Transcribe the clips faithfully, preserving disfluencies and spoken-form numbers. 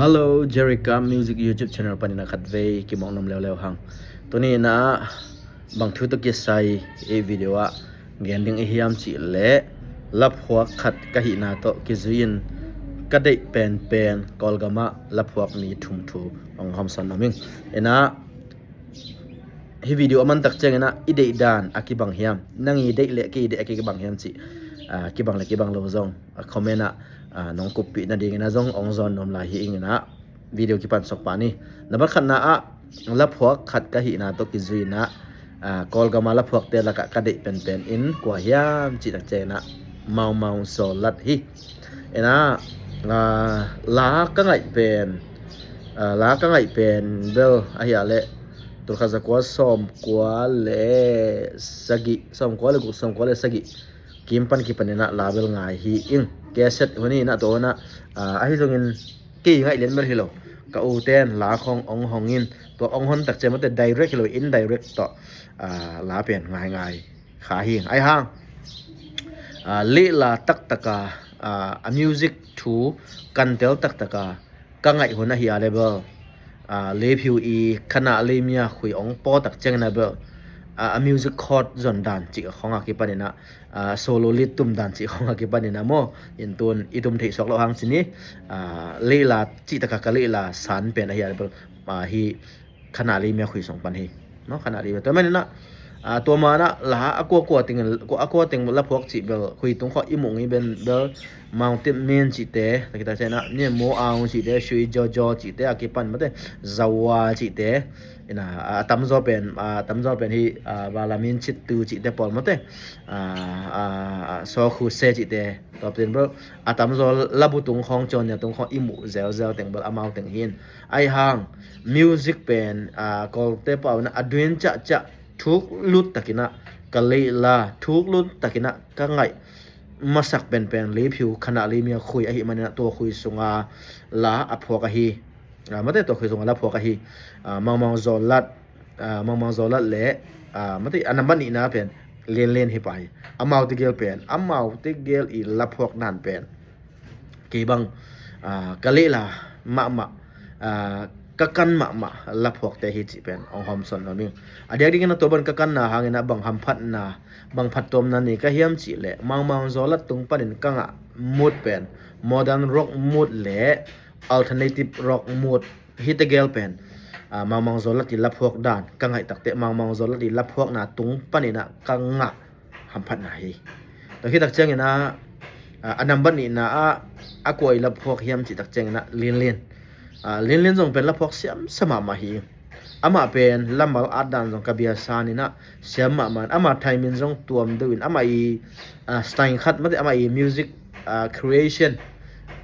Hello, Jerica Music YouTube channel panin a khatvei kimawk nuam leuleu hang. Tuni in ah bang thu tawh kisai ei video ah gen ding i hiam cih leh laphuak khat ka hihna tawh kizui-in ka deih penpen Kawlgam ah laphuak mi thum thu hong hawmsawn nuam ing. In ah hih video a man tak ciangin ah i deih dan a kibang hiam, nang i deih leh kei i deih a kibang hiam cih, ah, kibang leh kibang lo zong, ah, comment ah, ah, nong kuppih nadingin ah zong hong zawn nuam lai hi ing. In ah video kipan sawk pah ni. Nambat khatna ah laphuak khat ka hihna tawh kizui-in ah, ah, Kawlgam ah laphuakte lakah ka deih penpen in kua hiam cih tak ciangin ah Mau Mau Zawlat hi. In ah, ah, la ka ngaih pen, ah, la ka ngaih pen bel ahih leh tulkhat zakua sawmkua leh sagih, sawmkua leh guk, sawmkua leh sagih kim pan kipanin ah la bel ngai hi ing. Cassette hun hi in ah, tua hun ah, ah, ahi zongin kei ngaih lian bel hi lo, ka u ten la khong hong hong in, tua hong hon tak ciang mate direct hi lo, indirect tawh, ah, la pen ngaingai kha hi ing. Ahi hang, ah, lehla taktaka, ah, a music thu kantel taktaka ka ngaih hun ahih leh bel, ah, Leiphiu i Khanah Leimia Khui hong paw tak ciangin ah bel, ah, a music chord zon dan cih khong a kipanin ah, ah, solo lead tum dan cih khong a kipanin ah maw, in tun i tum theih suak loh hang ci ni, ah, lehla cih taka ka lehla san pen ahih leh bel, ah, hih Khanah Leimia Khui sung pan hi. No, Khanah Leimia. Tua manin ah, ah, tua man ah la a kua kua teng, a kua teng laphuak cih bel Khui tung khawng i muh ngei pen bel Mountain Men cihte, tak ciangin ah, ni Mo Aung cihte, Shui Jojo cihte a kipan mate, Zawa cihte. In ah, a tamzaw pen, a tamzaw pen hih, ah, Balamin Chittu cihte pawl mate, ah, ah, ah, Sokhu Se cihte. Tua pen bel a tamzaw labu tung khawng, cawnia tung khawng i muh zelzel teng bel amau teng hi in. Ahi hang music pen, ah, Kawlte pau in ah a duin ciahciah thuk lut takin ah ka lehla, thuk lut takin ah ka ngaih masak penpen Leiphiu Khanah Leimia Khui ahih manin ah tua khui sunga la a phuak ahi. Ah, mate, tua khui sunga la phuak ahi. Ah, Mau Mau Zawlat, ah, Mau Mau Zawlat leh, ah, mate, a nambat nihna pen Lian Lian hi pah hi. Amau tegel pen, amau tegel i laphuak dan pen kei bang, ah, ka lehla mahmah, ah, ka kan mahmah laphuakte hi cih pen hong hawmsawn nuam ing. A diakdiakin ah tua bang ka kanna hangin ah bang hamphatna, bang phattuamna nei ka hiam cih leh Mau Mau Zawlat tung panin ka ngah mood pen modern rock mood leh alternative rock mood hi tegel pen, ah, Mau Mau Zawlat i laphuak dan ka ngaih tak teh Mau Mau Zawlat i laphuakna tung panin ah ka ngah hamphatna hi. Tua khit tak ciangin ah, ah, a nambat nihna ah a kua i laphuak hiam cih tak ciangin ah Lian Lian. Ah, Lian Lian zong pen laphuak siam sa mahmah hi. Amah pen lamal at dan zong ka bia san in ah siam mahmah in, amah thaimin zong tuam deuh in, amah i, ah, style khat mate, amah i music, ah, creation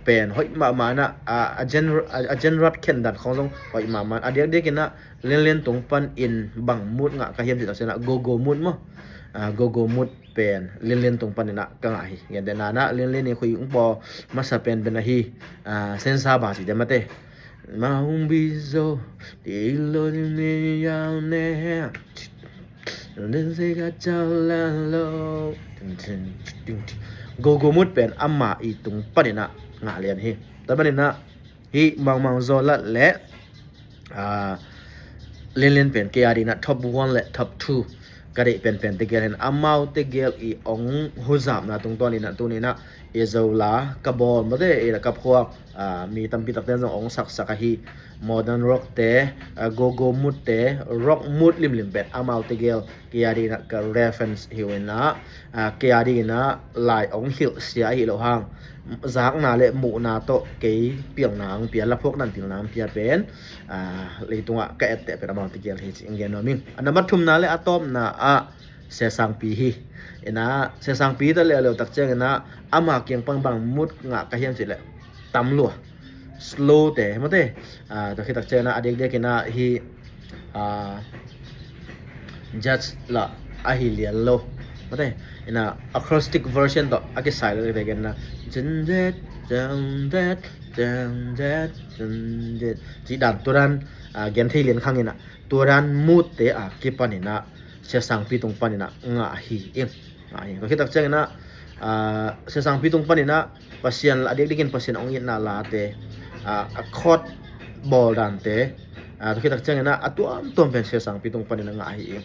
pen hoih mahmah in ah, ah, a genre, a, a genre khen dan khawng zong hoih mahmah in, a diakdiakin ah Lian Lian tung panin bang mood ngah ka hiam cih tak ciangin ah go-go mood maw. Ah, go-go mood pen Lian Lian tung panin ah ka ngah hi. Gentehna in ah Lian Lian i Khui hong paw masa pen pen ahi, ah, Sensa Ba cihte mate. Maung Bizo, Dilo Ni Yao Ne. Go-go mood pen amah i tung panin ah ngah lian hi. Tua panin ah hih Mau Mau Zawlat leh, ah, Lian Lian pen kei a dingin ah top one leh top two ka deih penpen tegel hi in, amau tegel i hong huzapna tungtawn in ah tuni in ah i Zo la ka bawl mate, i la ka phuak, ah, mi tampi takte in zong hong saksak ahi modern rock te, ah, go-go mood te, rock mood limlim pen amau tegel kei a dingin ah ka reference hi uh in ah, ah, kei a dingin ah lai hong hilh sia ahi loh hang, zakna leh muhna tawh kei pilna hong pia, laphuak dan pilna hong pia pen, ah, leitungah ka etteh pen amau tegel hi cih hong gen nuam ing. A nambat thumna leh a tawpna ah Sia Sangpi hi. In ah Sia Sangpi ta leuleu tak ciangin ah ama kiang pan bang mood ngah ka hiam cih leh tam lua, slow te mate. Ah, tua khit tak ciangin ah a diakdiakin ah hih, ah, jazz la ahi lian lo mate. In ah acoustic version tawh a kisai lo te gen in ah, zen zet, zen zet, zen zet, zen zet, cih dan, tua dan, ah, gen thei lian khang in ah tua dan mood te a kipan in ah Sia Sangpi tung panin ah ngah hi ing. Ngah hi. Tua khit tak ciangin ah, ah, Sia Sangpi tung panin ah Pasian la, a diakdiakin Pasian hong itna late, a, a chord bawl dante, a, tua khit tak ciangin ah a tuamtuam pen Sia Sangpi tung panin a ngah hi.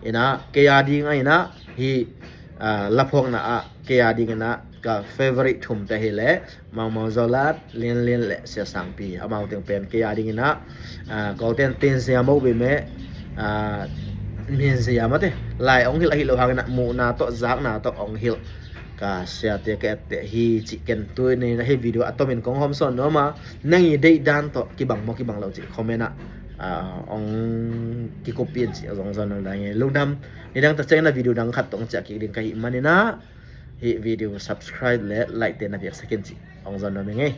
Inah kei a ding ah inah hih, a, laphawkna ah kei a ding inah ka favorite thumte hi leh Mau Mau Zolat, Lian Lian le Sia Sangpi. Amau teng pen kei a ding inah, a, Kawlten tenzia mo bime, a, menzia mate lai ong hilh ahi lo hangin ah muhna tawh zakna tawh ong hilh ka siate ka etteh hi cih ken tuni na hih video a tomin kong hawm sawn nuam a, nang i deih dan tawh kibang maw kibang lo cih comment ah, a, ong kikup in cih zong zon nuam dang hi. Lungdam. Nidang tak ciangin ah video dang khat tawh ong ciah kik ding ka hih manin ah hih video subscribe le like te na piaksak in cih ong zon nuam ing ei.